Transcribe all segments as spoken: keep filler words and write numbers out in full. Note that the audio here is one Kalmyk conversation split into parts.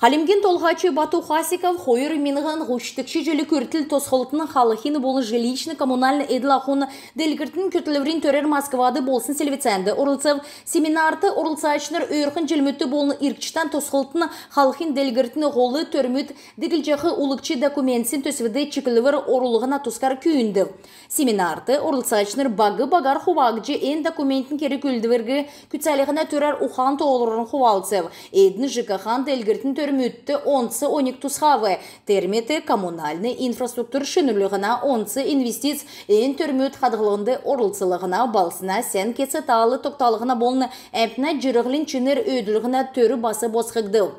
Хальмгин Толһач Бату Хасиков хойр миңһн һучдгч җил күртл тосхлтын, халхин болн жилищн-коммунальн эдл-ахун делгрлтин көтлврин төрәр Москвад болсн селвцәнд орлцв. Семинарт орлцачнр өөрхн җилмүдт болн иргчдән тосхлтын, халхин делгрлтин һол төрмүд, диглҗәх улгч документсин төсвд чиклвр орулһна тускар күүндв. Семинарт орлцачнр баг-багар хувагдҗ, эн документин керг-үүлдвриг күцәлһнә төрәр ухан-тоолврарн хувалцв. Эдн ЖКХ-н делгрлтин төрмүдт онц оньг тусхав. Тер мет коммунальн инфраструктур шинрүллһнә онц инвестиц, эн төрмүд хадһллһнд орлцлһна, балһсна сән кец-тал тогталһна болн әмтнә җирһлин чинр өөдлүлһнә төр бас босхгдв.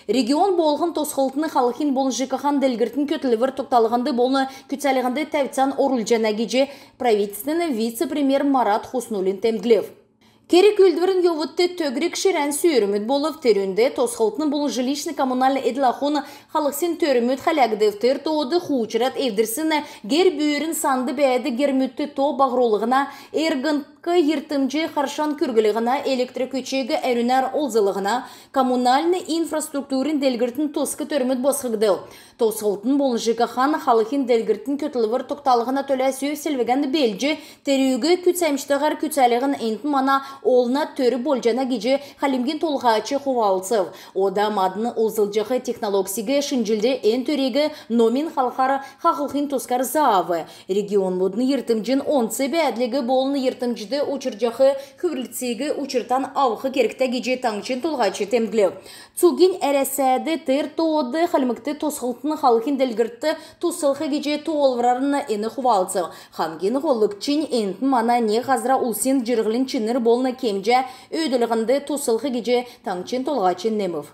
Регион болһн тосхлтын, халхин болн ЖКХ-н делгрлтин көтлвр тогталһнд болн күцәлһнд тәвцән орулҗана гиҗ правительствин вице-премьер Марат Хуснуллин темдглв. Керг-үүлдврин йовудт төгрг ширән сүүрмүд болв. Терүнд тосхлтын болн жилищн-коммунальн эдл-ахун халхсин төрмүд хәләгдв. Тер тоод хуучрад эвдрсн гер-бүүрин санд бәәдг гермүдт то баһрулһна, эргндк йиртмҗ харшан күрглһнә, электр күчиг әрүнәр олзлһна, коммунальн инфраструктурин делгрлтин туск төрмүд босхгдв. Тосхлтын болн ЖКХ-н халхин делгрлтин көтлвр тогталһна төлә сүв селвгән белдҗ, терүг күцәмҗтәһәр күцәлһн энтн мана олна төр болҗана гиҗ Хальмгин Толһач хувалцв. Ода мадн олзлҗах технологсиг шинҗлҗ, эн төриг номин халхар хаһлхин тускар заав. Регионмудын йиртмҗин онц бәәдлиг болн йиртмҗд учрҗах хүврлтсиг учртан авх кергтә гиҗ таңһчин Толһач темдглв. Цугинь Әрәсәд, тер тоод Хальмгт тосхлтын, халхин делгрлтд туслх гиҗ тоолврарн эн хувалцв. Хамгин һоллгчнь энтн мана нег һазра улсин җирһлин чинр болн кемҗә өөдлүллһнд туслх гиҗ таңһчин Толһач немв.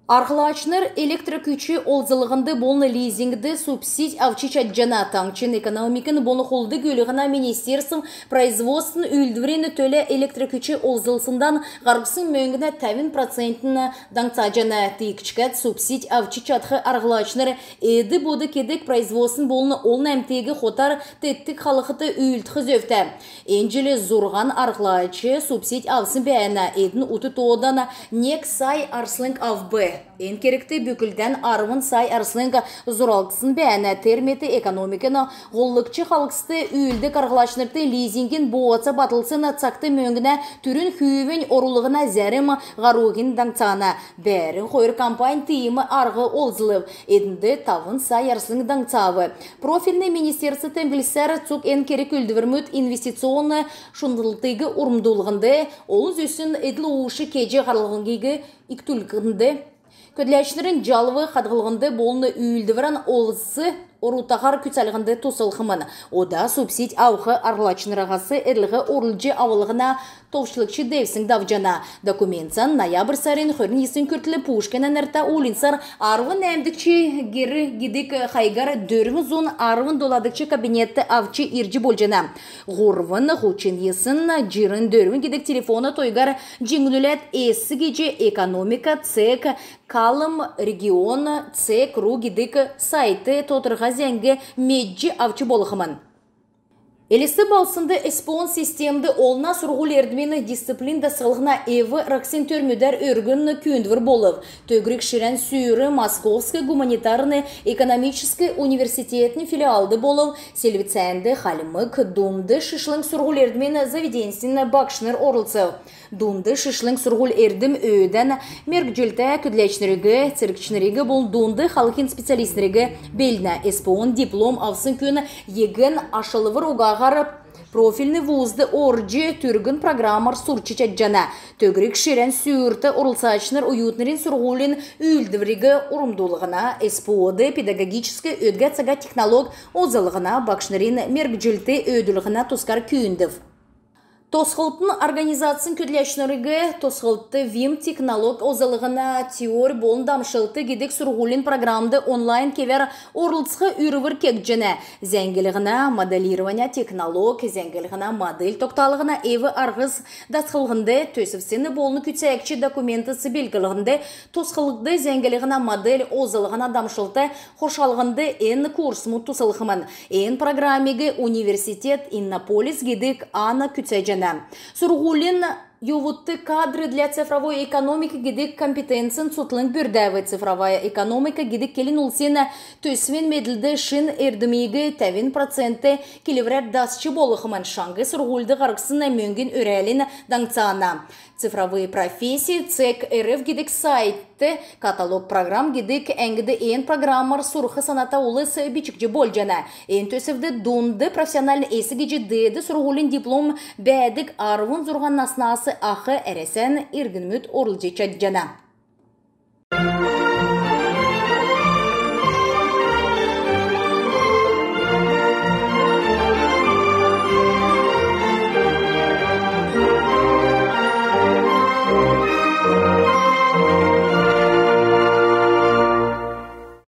Арһлачнр электр күч олзллһнд болн лизингд субсидь авч чадҗана. Таңһчин экономикин болн хулд-гүүлһнә министерств производственн үүлдврин төлә электр күч олзлсндан һарһсн мөңгнә тәвн процентнь даңцаҗана. Тиигчкәд субсидь авч чадх арһлачнр эд-бод кедг производствин болн олн әмтиг хотар теткдг халхд үүлдх зөвтә. Эн җил зурһан арһлач субсидь авсн бәәнә. Эдн ут тоодан нег сай арслң авв. Эн кергт бүклдән арвн сай арслң зуралгдсн бәәнә. Тер мет экономикин һоллгч халхст үүлддг арһлачнрт лизингин бооца батлсн цагт мөңгнә түрүн хүүвинь орулһна зәрм һаруһинь даңцана. Бәәрн хойр компань тиим арһ олзлв. Эднд тавн сай арслң даңцав. Профильн министерств темдглсәр, цуг эн керг-үүлдврмүд инвестиционн шундлтыг урмдуллһнд, олн зүсн эдл-уш кеҗ һарлһиг икдүллһнд, көдләчнрин җалв хадһллһнд болн үүлдврән олз орутаһар күцәлһнд туслхмн. Ода субсидь авх арһлачнрас эрлһ орулҗ авлһна товчлгч девсң давҗана. Документсан ноябрь сарин хөрн йисн күртл Пушкина нертә уульнцар арвн нәәмдгч гер гидг хайгар дөрвн зун арвн доладгч кабинетд авч ирҗ болҗана. Һурвн һучн йисн җирн дөрвн гидг телефона тойгар җиңнүләд эс гиҗ экономика цег калм регион цег ру гидг сайтд тодрха зәңг медҗ авч болхмн. Элст балһснд СПО-н системд олна сурһуль-эрдмин дисциплин дасхлһна эв-арһсин төрмүдәр өргн күүндвр болв. Төгрг ширән сүүр Московск гуманитарн экономическ университетин филиалд болв. Селвцәнд Хальмг дунд шишлң сурһуль-эрдмин заведеньсин багшнр орлцв. Дунд шишлң сурһуль-эрдм өөдән мергҗлтә көдләчнриг, цергчнриг болн дунд халхин специалистнриг белднә. СПО-н диплом авсн күн ЕГЭ-н ашлвр угаһар профильн вузд орҗ, түргн программар сурч чадҗана. Төгрг ширән сүүрт орлцачнр оютнрин сурһулин үүлдвриг урмдулһна, СПО-д педагогическ өдгә цага технолог олзллһна, багшнрин мергҗлт өөдлүллһнә тускар күүндв. Тосхлтын организацин көдләчнриг тосхлтд ВИМ технолог олзллһна «Теорь болн дамшлт» гидг сурһулин программд онлайн кевәр орлцх үрвр кегдҗәнә. Зәңгллһнә моделирования технолог, зәңгллһнә модель тогталһна эв-арһс дасхлһнд, төсвсин болн күцәгч документс белглһнд, тосхлтд зәңгллһнә модель олзллһна дамшлт хоршалһнд эн курсмуд туслхмн. Эн программиг университет «Иннополис» гидг АНА күцәҗәнә. Сурһулин Йовудт «Кадры для цифровой экономики» гидг компетенцин цутхлң бүрдәв. Цифровая экономика гидг келн улсин төсвин медлд шин эрдмиг тәвн процент килврәр дасч болхмн. Шаңһ сурһульд һарһсн мөңгн өрәлнь даңцана. «Цифровые профессии» цег эр эф гидг сайтд каталог программ гидг әңгд эн программар сурх саната улс бичгдҗ болҗана. Эн төсвд дунд профессиональн эс гиҗ деед сурһулин диплом бәәдг арвн зурһан наснас ах Әрәсән иргнмүд орлцҗ чадҗана.